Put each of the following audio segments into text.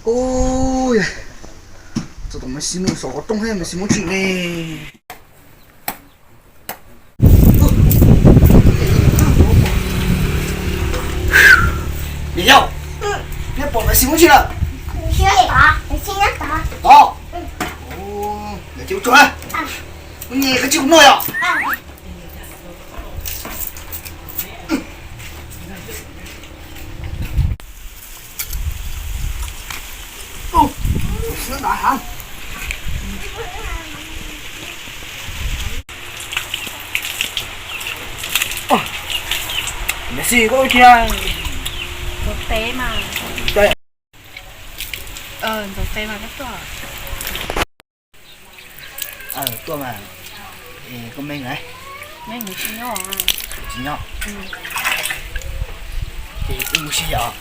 Ub, txog tom Maiv Xis mus saum qhov rooj thiab, Maiv Xis muab tsim ne. Niam yau, neb pom Maiv Xis muab tsim lawm? Tod. Ub, niam txiv ua tsaug na. Ub, nyias koj tsis kuv noj yom. Maiv Xis, koj ua cas? Ntxuav tes mas. Ntxuav tes mas koj tuaj. Tuaj mas. Koj me nkawd tsis nyob. Tsis nyob. Ces wb mus sib yam.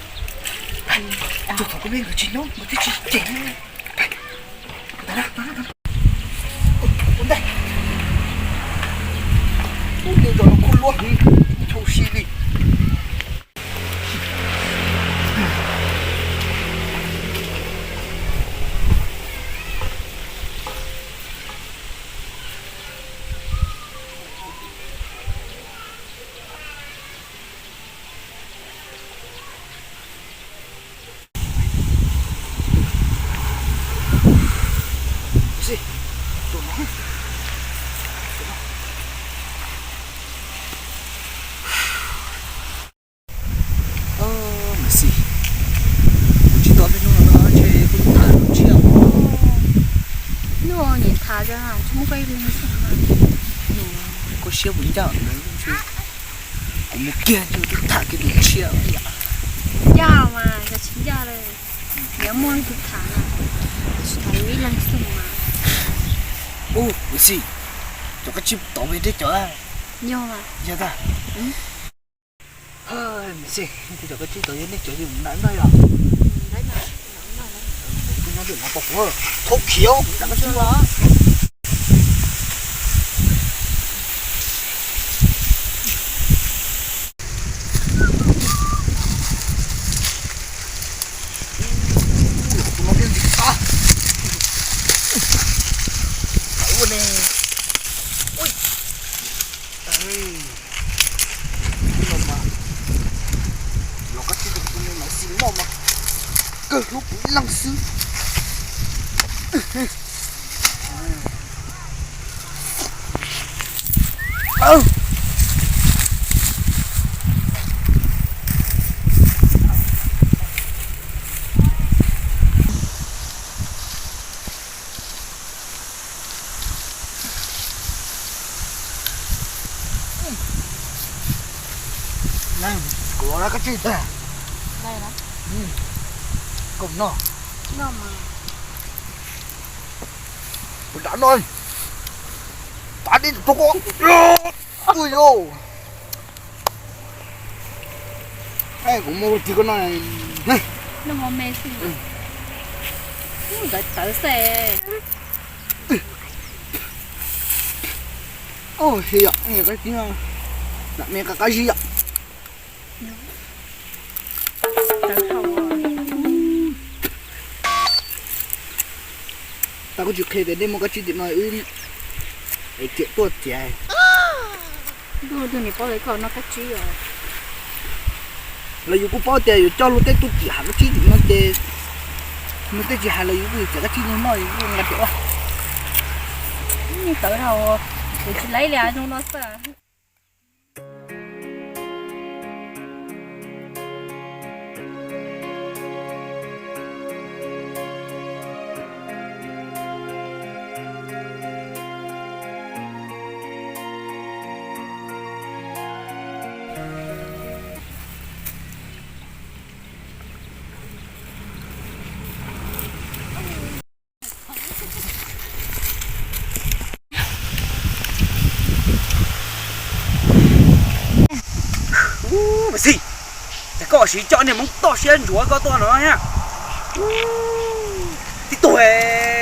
Tsuas thaum koj me nkawd tsis nyob nkawd thiaj tsis cem. Ua ntej. Ub, tej zaum no khuj luab heev, tsis tshua si li. Maiv Xis, kuv tsis tau tej no los ntshe kuv tham tshiab os. Nws nyiam tham, tsis muaj koj ib leeg xwb. Koj siab kuv ncaj ntawd, kuv mus kiag ces kuv tham kiag tus tshiab yom. Ncaj mas, yog tsis ncaj li, yog muaj tus tham na, tsis tham yus ib leeg xwb mas. Ub, Maiv Xis, cov kab tsib tod yog nej cov? Yog tag. Maiv Xis, cov kab tsib tod yog nej cov, yus naj noj yom. Koj nyob ntawm no pom kuv, thaub khiav, kuv nram kab tsib mas. Tus no thiaj ntxim qab. Ua ne. Ui. Los kab tsib tus me Maiv Xis noj mas kawg hlub kuv ib leeg xwb. Kuv los kab tsib tag. Koj noj. Kuv nram no. Pab dib rau koj. Ui yau. Kuv muab tig koj no. Noj me xwb. Ntawd tawv xwb. Ub, yog, me qab zib yom. Tau kuv tsis qhia tias nej muaj kab tsib tim no wb txiav tuaj txiav. Ntuj, nws paub lawv kom noj kab tsib os. Los yus kuj paub tias yus coj luag tej tuaj tim hav kab tsib tim no ces luag tej tsis hais los yus kuj yuav txiav kab tsib noj noj yus kuj nqa tias ua. Tawv dhau, kuv tsis laib li zoo no xwb. Xij, es koj siv coj niag Hmoob toj siab ntsuav koj tuaj no thiab. Tib tug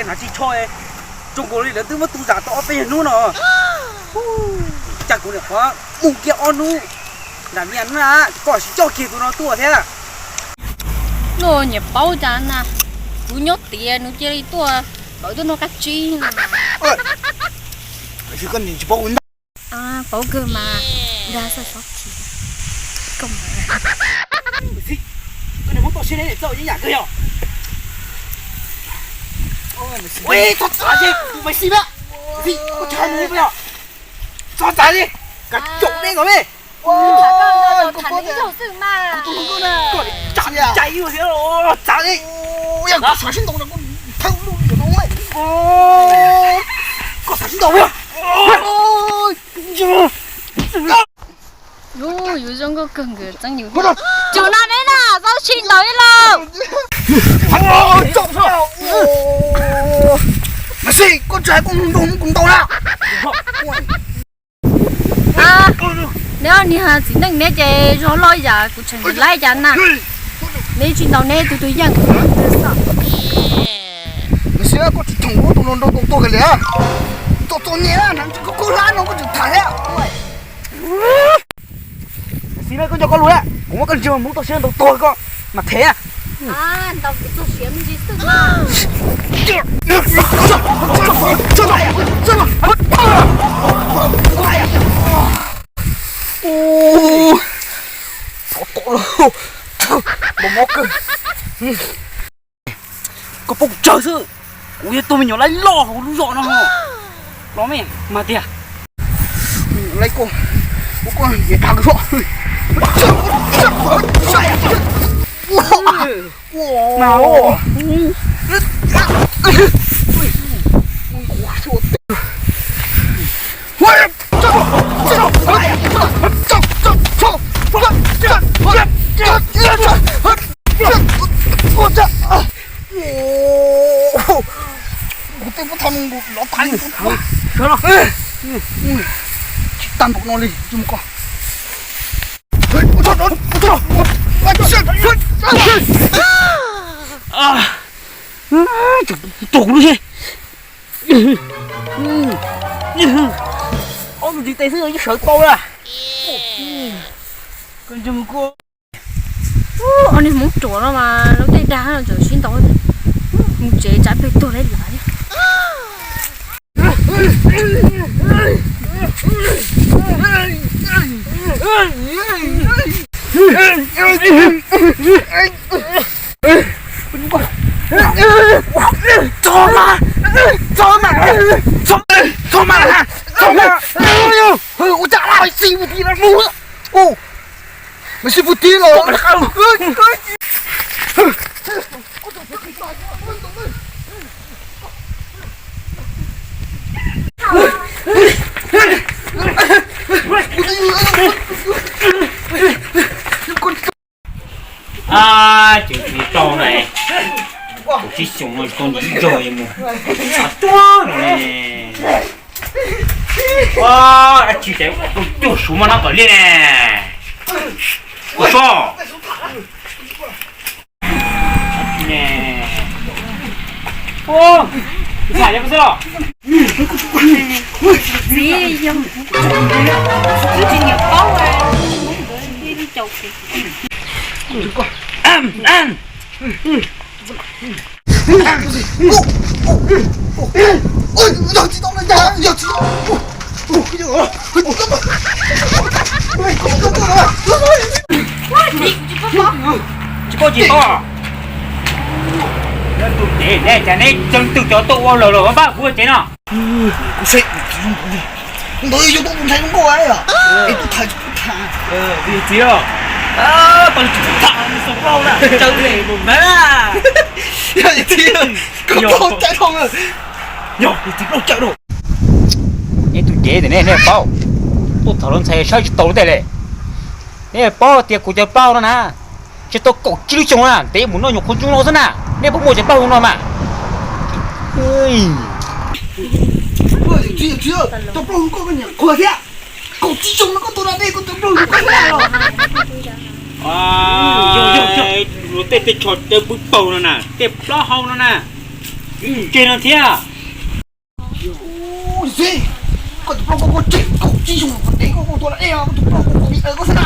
no tsis tshua zoo nkaus li lawv twb muab tu zam tau ob peb nyuag hnub no. Cas kuv niam qhuav mus kiag ob hnub nram Vias na, koj siv coj kiag tus no tuaj thiab. Nyiam paub cas na, kuv nyob tias nws cia li tuaj tawm tuaj no kab tsib. Paub kawg mas, dag xoj xov kis. Koj niag Hmoob toj siab ne, txawj ib yam kawg yog. Ua, txhob txav, kuv mas xij na. Xij, koj tsis hais nws li puas yog? Txhob txav li, kav caum ne kom me. Koj txav cai ib thiab, txav li. Koj xav sib ntaus no, koj thawb lub no. Koj xav sib ntaus. Yus zoo nkauj kawg nkaus txeeb yus. Cov no ne na, txhob sib ntaus ib los. Mas xij, koj tsis hais koj nrog kuv ntaus na. Neb ob niag txiv neej neb ces zoo loj yam kuv tseem laib cas na. Neb tsis ntaus neb tus tus yeej. Mas xij, koj tsis thoom ua tus no nrog tau tuag kiag li. Txom txom nyem na, koj kub hlab no koj tseem tham thiab. Xij, koj nco koj lus na, kuv muab koj ntsej muag Hmoob toj siab ntaus tuag koj mam them. Mob kawg. Koj paub kuv tsawg xwb, kuv yog tus me nyuam laib loj hauv lub zos no. Los me mas tiag. Laib koj, ua koj niam tag koj. Mas Kuv tej muab tho lov tas li. Tsis tag npaum no li, mus koj. Tuag kuv lub. Ob tug txiv tes xwb yeej sawv tau lawm. Ob niag Hmoob ruam no mas lub caij dag tseem sib ntaus. Mus tsev tsam peb tuag lawm. Tso mas, tso mas, tso, tso mas, tso mas. Ua cas lawv sib mus tim no mus? Lawv sib mus tim los. Ces tsis tau na, kuv sib xyoos no tsis tau ntiv zog mus tuag no ne. Ua dab tsi ces ua tau cuag suv maj nab pawg liaj ne. Kuv so. Txiv, yog tsis nyiam paub, caum kuv. Tsis paub tsis tau. Tus tsev ne, cas neb tseem twg cov tuaj ua lawm los pab kuv ua tsev no. Kuv seb ntawd yog tus ntxhais zoo nkauj es tuaj tham tsis pub tham. Txiv, tau tsis pub tham, xaus plaub na, caw le mus na. Yog txiv, koj plaub caij dhau na. Yog txiv plaub caij dhau. Neb tus tsev tias neb, neb paub, tuaj tham lawv ntxhais saib tsis taus lub tej li. Neb paub tias kuv cov plaub no na, tsis tau kaum tsib lub xyoo na, ntev mus noj nyuam qhuav ntxoog no xwb na, neb puas muaj cov plaub no mas? Cov plaub koj nyiam qhuav thiab. Kaum tsib xyoos no koj tua da dej koj tus nplooj koj hlab los. Luag tej tej tsho cawv pw paug no na, tej plaub hau no na, tseg no thiab. Txiv, koj tus plaub koj tseg kaum tsib xyoos no koj tua da dej koj tus plaub koj ua li koj xwb na.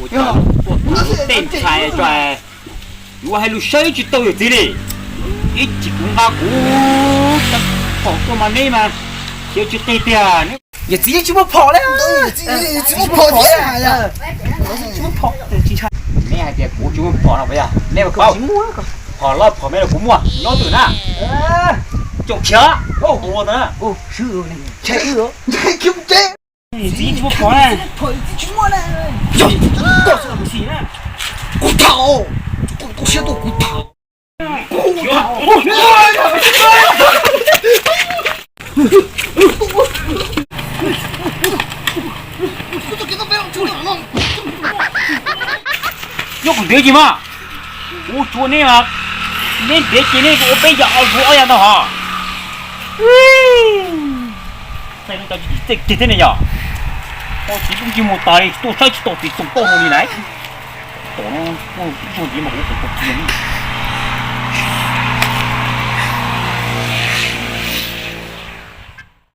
Yog, tej ntxhais yuav hais lus saib tsis tau yawm txiv li. Ib chim kuv nqa kuv phom tuaj mas neb mas khiav tsis qig tiag. Yawm txiv tsis muaj phom li. Tsis muaj phom thiab. Neb hais tias kuv tsis muaj phom no puas yog? Neb puas paub? Phom loj phom me los kuv muaj, nyob twg na? Tsoom khiav, ua tau na. Txiv tsis muaj phom na. Yog, kuv tham, kuv siab tuaj kuv tham. Nyob kuv ntev ces mas, kuv tsuav neb mas, neb ntev ces neb ua peb yam zuav ob yam ntau hos. Txaij no cov tsis txaij kiag thiab ne yog. Koj txiv kuj tsis mus tas li, tuaj saib tsis tau txiv txoos toj mus li lawm. Tom no, ib zaug ntxiv mas kuv txaus kiag li.